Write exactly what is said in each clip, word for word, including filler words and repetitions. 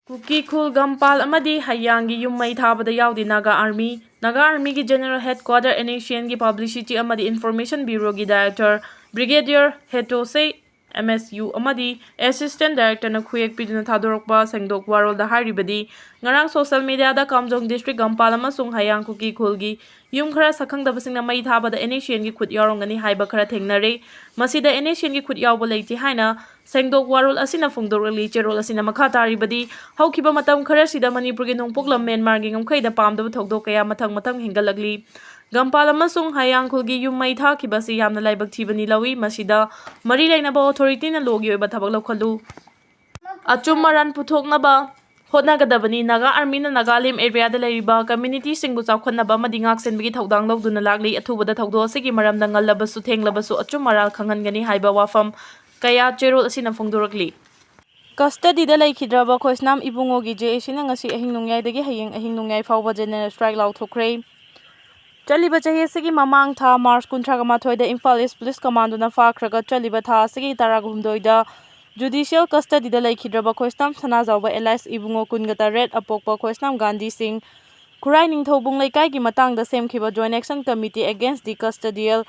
ꯀꯨꯀꯤ ꯈꯨꯜ ꯒꯝꯄꯥꯜ ꯑꯃꯗꯤ ꯍꯌꯥꯡꯒꯤ ꯌꯨꯝ ꯃꯩ ꯊꯥꯕꯗ ꯌꯥꯎꯗꯦ ꯅꯥꯒꯥ ꯑꯥꯔꯃꯤ꯫ ꯅꯥꯒꯥ ꯑꯥꯔꯃꯤꯒꯤ general headquarter, N S C ꯑꯦꯟꯒꯤ ꯄꯕ꯭ꯂꯤꯁꯤꯇꯤ ꯑꯃꯗꯤ ꯏꯟꯐꯣꯔꯃꯦꯁꯟ ꯕ꯭ꯌꯨꯔꯣꯒꯤ director brigadier Hetoshe, M S U, ꯑꯃꯗꯤ ꯑꯦꯁꯤꯁꯇꯦꯟ ꯗꯥꯏꯔꯦꯛꯇꯔꯅ ꯈꯨꯌꯦꯛ ꯄꯤꯗꯨꯅ ꯊꯥꯗꯣꯔꯛꯄ ꯁꯦꯡꯗꯣꯛ ꯋꯥꯔꯣꯜꯗ ꯍꯥꯏꯔꯤꯕꯗꯤ, ꯉꯔꯥꯡ ꯁꯣꯁꯦꯜ ꯃꯤꯗꯤꯌꯥꯗ ꯀꯥꯝꯖꯣꯡ ꯗꯤꯁꯇ꯭ꯔꯤꯛ ꯒꯝꯄꯥꯜ ꯑꯃꯁꯨꯡ ꯍꯌꯥꯡ ꯀꯨꯀꯤ ꯈꯨꯜꯒꯤ ꯌꯨꯝ ꯈꯔ ꯁꯛꯈꯪꯗꯕꯁꯤꯡꯅ ꯃꯩ ꯊꯥꯕꯗ ꯑꯦꯟ ꯑꯦꯁ ꯁꯤ ꯑꯦꯟꯒꯤ ꯈꯨꯠ ꯌꯥꯎꯔꯝꯒꯅꯤ ꯍꯥꯏꯕ ꯈꯔ ꯊꯦꯡꯅꯔꯦ꯫ ꯃꯁꯤꯗ ꯑꯦꯟ ꯑꯦꯁ ꯁꯤ ꯑꯦꯟꯒꯤ ꯈꯨꯠ ꯌꯥꯎꯕ ꯂꯩꯇꯦ ꯍꯥꯏꯅ ꯁꯦꯡꯗꯣꯛ ꯋꯥꯔꯣꯜ ꯑꯁꯤꯅ ꯐꯣꯡꯗꯣꯔꯛꯂꯤ꯫ ꯆꯦꯔꯣꯜ ꯑꯁꯤꯅ ꯃꯈꯥ ꯇꯥꯔꯤꯕꯗꯤ, ꯍꯧꯈꯤꯕ ꯃꯇꯝ ꯈꯔꯁꯤꯗ ꯃꯅꯤꯄꯨꯔꯒꯤ ꯅꯣꯡꯄꯣꯛ ꯂꯝ ꯃ꯭ꯌꯥꯟꯃꯥꯔꯒꯤ ꯉꯝꯈꯩꯗ ꯄꯥꯝꯗꯕ ꯊꯧꯗꯣꯛ ꯀꯌꯥ ꯃꯊꯪ ꯃꯊꯪ ꯍꯦꯟꯒꯠꯂꯛꯂꯤ꯫ ꯒꯝꯄꯥꯜ ꯑꯃꯁꯨꯡ ꯍꯌꯥꯡ ꯈꯨꯜꯒꯤ ꯌꯨꯝ ꯃꯩ ꯊꯥꯈꯤꯕ ꯑꯁꯤ ꯌꯥꯝꯅ ꯂꯥꯏꯕꯛ ꯊꯤꯕꯅꯤ ꯂꯧꯏ꯫ ꯃꯁꯤꯗ ꯃꯔꯤ ꯂꯩꯅꯕ ꯑꯣꯊꯣꯔꯤꯇꯤꯅ ꯂꯣꯒꯤ ꯑꯣꯏꯕ ꯊꯕꯛ ꯂꯧꯈꯠꯂꯨ꯫ ꯑꯆꯨꯝ ꯑꯔꯥꯟ ꯄꯨꯊꯣꯛꯅꯕ ꯍꯣꯠꯅꯒꯗꯕꯅꯤ꯫ ꯅꯥꯒꯥ ꯑꯥꯔꯃꯤꯅ ꯅꯥꯒꯥꯂꯦꯝ ꯑꯦꯔꯤꯌꯥꯗ ꯂꯩꯔꯤꯕ ꯀꯝꯃ꯭ꯌꯨꯅꯤꯇꯤꯁꯤꯡꯕꯨ ꯆꯥꯎꯈꯠꯅꯕ ꯑꯃꯗꯤ ꯉꯥꯛꯁꯦꯟꯕꯒꯤ ꯊꯧꯗꯥꯡ ꯂꯧꯗꯨꯅ ꯂꯥꯛꯂꯤ꯫ ꯑꯊꯨꯕꯗ ꯊꯧꯗꯣꯛ ꯑꯁꯤꯒꯤ ꯃꯔꯝꯗ ꯉꯜꯂꯕꯁꯨ ꯊꯦꯡꯂꯕꯁꯨ ꯑꯆꯨꯝ ꯑꯔꯥꯜ ꯈꯪꯍꯟꯒꯅꯤ ꯍꯥꯏꯕ ꯋꯥꯐꯝ ꯀꯌꯥ ꯆꯦꯔꯣꯜ ꯑꯁꯤꯅ ꯐꯣꯡꯗꯣꯔꯛꯂꯤ꯫ ꯀꯁꯇꯗꯤꯗ ꯂꯩꯈꯤꯗ꯭ꯔꯕ ꯈꯣꯏꯁꯅꯥꯝ ꯏꯕꯨꯡꯉꯣꯒꯤ ꯖꯦ ꯑꯦ ꯁꯤꯅ ꯉꯁꯤ ꯑꯍꯤꯡ ꯅꯣꯡꯌꯥꯏꯗꯒꯤ ꯍꯌꯦꯡ ꯑꯍꯤꯡ ꯅꯣꯡꯌꯥꯏ ꯐꯥꯎꯕ ꯖꯦꯅꯔꯦꯜ ꯁ꯭ꯇ꯭ꯔꯥꯏꯛ ꯂꯥꯎꯊꯣꯛꯈ꯭ꯔꯦ꯫ ꯆꯠꯂꯤꯕ ꯆꯍꯤ ꯑꯁꯤꯒꯤ ꯃꯃꯥꯡ ꯊꯥ ꯃꯥꯔꯆ ꯀꯨꯟꯊ꯭ꯔꯥꯒ ꯃꯥꯊꯣꯏꯗ ꯏꯝꯐꯥꯜ ꯏꯁ ꯄꯨꯂꯤꯁ ꯀꯃꯥꯟꯗꯣꯅ ꯐꯥꯈ꯭ꯔꯒ ꯆꯠꯂꯤꯕ ꯊꯥ ꯑꯁꯤꯒꯤ ꯇꯔꯥꯒ ꯍꯨꯝꯗꯣꯏꯗ ꯖꯨꯗꯤꯁꯤꯌꯦꯜ ꯀꯁꯇꯗꯤꯗ ꯂꯩꯈꯤꯗ꯭ꯔꯕ ꯈꯣꯏꯁꯅꯥꯝ ꯁꯅꯥꯖꯥꯎꯕ ꯑꯦꯂꯥꯏꯁ ꯏꯕꯨꯡꯉꯣ ꯀꯨꯟꯒ ꯇꯔꯦꯠ, ꯑꯄꯣꯛꯄ ꯈꯣꯏꯁꯅꯥꯝ ꯒꯥꯟꯙꯤ ꯁꯤꯡ, ꯈꯨꯔꯥꯏ ꯅꯤꯡꯊꯧꯕꯨꯡ ꯂꯩꯀꯥꯏꯒꯤ ꯃꯇꯥꯡꯗ ꯁꯦꯝꯈꯤꯕ Joint Action Committee Against the Custodial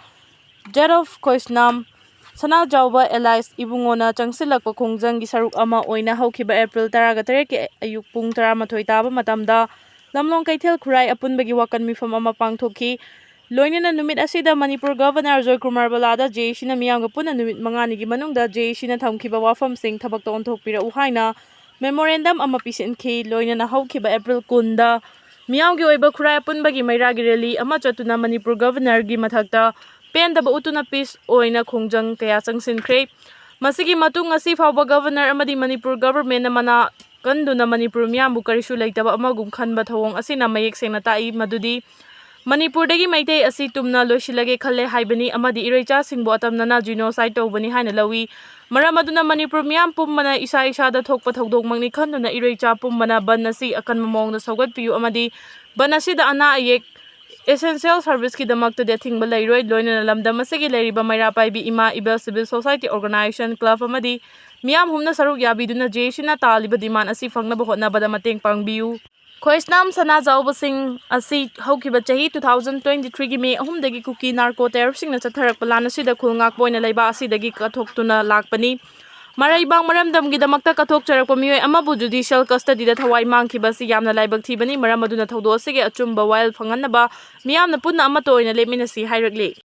Death of Khoisnam Sanajaoba alias ꯏꯕꯨꯡꯉꯣꯅ ꯆꯪꯁꯤꯜꯂꯛꯄ ꯈꯣꯡꯖꯪꯒꯤ ꯁꯔꯨꯛ ꯑꯃ ꯑꯣꯏꯅ ꯍꯧꯈꯤꯕ ꯑꯦꯄ꯭ꯔꯤꯜ ꯇꯔꯥꯒ ꯇꯔꯦꯠꯀꯤ ꯑꯌꯨꯛ ꯄꯨꯡ ꯇꯔꯥꯃꯥꯊꯣꯏ ꯇꯥꯕ ꯃꯇꯝꯗ ꯂꯝꯂꯣꯡ ꯀꯩꯊꯦꯜ ꯈꯨꯔꯥꯏ ꯑꯄꯨꯟꯕꯒꯤ ꯋꯥꯀꯟ ꯃꯤꯐꯝ ꯑꯃ ꯄꯥꯡꯊꯣꯛꯈꯤ꯫ ꯂꯣꯏꯅꯅ ꯅꯨꯃꯤꯠ ꯑꯁꯤꯗ ꯃꯅꯤꯄꯨꯔ ꯒꯚꯔꯅꯔ ꯖꯣꯏꯀꯨꯃꯥꯔ ꯕꯂꯥꯗ ꯖꯦ ꯑꯦ ꯁꯤꯅ ꯃꯤꯌꯥꯝꯒ ꯄꯨꯟꯅ ꯅꯨꯃꯤꯠ ꯃꯉꯥꯅꯤꯒꯤ ꯃꯅꯨꯡꯗ ꯖꯦ ꯑꯦ ꯁꯤꯅ ꯊꯝꯈꯤꯕ ꯋꯥꯐꯝꯁꯤꯡ ꯊꯕꯛꯇ ꯑꯣꯟꯊꯣꯛꯄꯤꯔꯛꯎ ꯍꯥꯏꯅ ꯃꯦꯃꯣꯔꯦꯟꯗꯝ ꯑꯃ ꯄꯤꯁꯤꯟꯈꯤ꯫ ꯂꯣꯏꯅꯅ ꯍꯧꯈꯤꯕ ꯑꯦꯄ꯭ꯔꯤꯜ ꯀꯨꯟꯗ ꯃꯤꯌꯥꯝꯒꯤ ꯑꯣꯏꯕ ꯈꯨꯔꯥꯏ ꯑꯄꯨꯟꯕꯒꯤ ꯃꯩꯔꯥꯒꯤ ꯔꯦꯂꯤ ꯑꯃ ꯆꯠꯇꯨꯅ ꯃꯅꯤꯄꯨꯔ ꯒꯚꯔꯅꯔꯒꯤ ꯃꯊꯛꯇ ꯄꯦꯟꯗꯕ ꯎꯠꯇꯨꯅ ꯄꯤꯁ ꯑꯣꯏꯅ ꯈꯣꯡꯖꯪ ꯀꯌꯥ ꯆꯪꯁꯤꯟꯈ꯭ꯔꯦ꯫ ꯃꯁꯤꯒꯤ ꯃꯇꯨꯡ ꯉꯁꯤ ꯐꯥꯎꯕ ꯒꯚꯔꯅꯔ ꯑꯃꯗꯤ ꯃꯅꯤꯄꯨꯔ ꯒꯚꯔꯟꯃꯦꯟꯅ ꯃꯅꯥ ꯀꯟꯗꯨꯅ ꯃꯅꯤꯄꯨꯔ ꯃꯤꯌꯥꯝꯕꯨ ꯀꯔꯤꯁꯨ ꯂꯩꯇꯕ ꯑꯃꯒꯨꯝ ꯈꯟꯕ ꯊꯧꯑꯣꯡ ꯑꯁꯤꯅ ꯃꯌꯦꯛ ꯁꯦꯡꯅ ꯇꯥꯛꯏ ꯃꯗꯨꯗꯤ ꯃꯅꯤꯄꯨꯔꯗꯒꯤ ꯃꯩꯇꯩ ꯑꯁꯤ ꯇꯨꯝꯅ ꯂꯣꯏꯁꯤꯜꯂꯒꯦ ꯈꯜꯂꯦ ꯍꯥꯏꯕꯅꯤ ꯑꯃꯗꯤ ꯏꯔꯩꯆꯥꯁꯤꯡꯕꯨ ꯑꯇꯝꯅꯅ ꯖꯤꯅꯣꯁꯥꯏꯠ ꯇꯧꯕꯅꯤ ꯍꯥꯏꯅ ꯂꯧꯏ꯫ ꯃꯔꯝ ꯑꯗꯨꯅ ꯃꯅꯤꯄꯨꯔ ꯃꯤꯌꯥꯝ ꯄꯨꯝꯕꯅ ꯏꯁꯥ ꯏꯁꯥꯗ ꯊꯣꯛꯄ ꯊꯧꯗꯣꯛꯃꯛꯅꯤ ꯈꯟꯗꯨꯅ ꯏꯔꯩꯆꯥ ꯄꯨꯝꯕꯅ ꯕꯟ ꯑꯁꯤ ꯑꯀꯟꯕ ꯃꯑꯣꯡꯗ ꯁꯧꯒꯠꯄꯤꯌꯨ ꯑꯃꯗꯤ ꯕꯟ ꯑꯁꯤꯗ ꯑꯅꯥ ꯑꯌꯦꯛ essential serviceꯀꯤꯗꯃꯛꯇꯗꯤ ꯑꯊꯤꯡꯕ ꯂꯩꯔꯣꯏ꯫ ꯂꯣꯏꯅꯅ ꯂꯝꯗꯝ ꯑꯁꯤꯒꯤ ꯂꯩꯔꯤꯕ ꯃꯩꯔꯥ ꯄꯥꯏꯕꯤ ꯏꯃꯥ, ꯏꯕꯦꯜ civil society organization, club ꯑꯃꯗꯤ ꯃꯤꯌꯥꯝ ꯍꯨꯝꯅ ꯁꯔꯨꯛ ꯌꯥꯕꯤꯗꯨꯅ JACꯅ ꯇꯥꯜꯂꯤꯕ demand ꯑꯁꯤ ꯐꯪꯅꯕ ꯍꯣꯠꯅꯕꯗ ꯃꯇꯦꯡ ꯄꯥꯡꯕꯤꯌꯨ꯫ ꯈꯣꯏꯁꯅꯥꯝ ꯁꯅꯥꯖꯥꯎꯕꯁꯤꯡ ꯑꯁꯤ ꯍꯧꯈꯤꯕ ꯆꯍꯤ two thousand twenty threeꯒꯤ May ꯑꯍꯨꯝꯗꯒꯤ ꯀꯨꯀꯤ narco terrorꯁꯤꯡꯅ ꯆꯠꯊꯔꯛꯄ ꯂꯥꯟ ꯑꯁꯤꯗ ꯈꯨꯜ ꯉꯥꯛꯄ ꯑꯣꯏꯅ ꯂꯩꯕꯥꯛ ꯑꯁꯤꯗꯒꯤ ꯀꯠꯊꯣꯛꯇꯨꯅ ꯂꯥꯛꯄꯅꯤ꯫ ꯃꯔꯩꯕꯥꯛ ꯃꯔꯝꯗꯝꯒꯤꯗꯃꯛꯇ ꯀꯠꯊꯣꯛꯆꯔꯛꯄ ꯃꯤꯑꯣꯏ ꯑꯃꯕꯨ judicial custodyꯗ ꯊꯋꯥꯏ ꯃꯥꯡꯈꯤꯕ ꯑꯁꯤ ꯌꯥꯝꯅ ꯂꯥꯏꯕꯛ ꯊꯤꯕꯅꯤ꯫ ꯃꯔꯝ ꯑꯗꯨꯅ ꯊꯧꯗꯣꯛ ꯑꯁꯤꯒꯤ ꯑꯆꯨꯝꯕ ꯋꯥꯌꯦꯜ ꯐꯪꯍꯟꯅꯕ ꯃꯤꯌꯥꯝꯅ ꯄꯨꯟꯅ ꯑꯃꯠꯇ ꯑꯣꯏꯅ ꯂꯦꯞꯃꯤꯟꯅꯁꯤ ꯍꯥꯏꯔꯛꯂꯤ꯫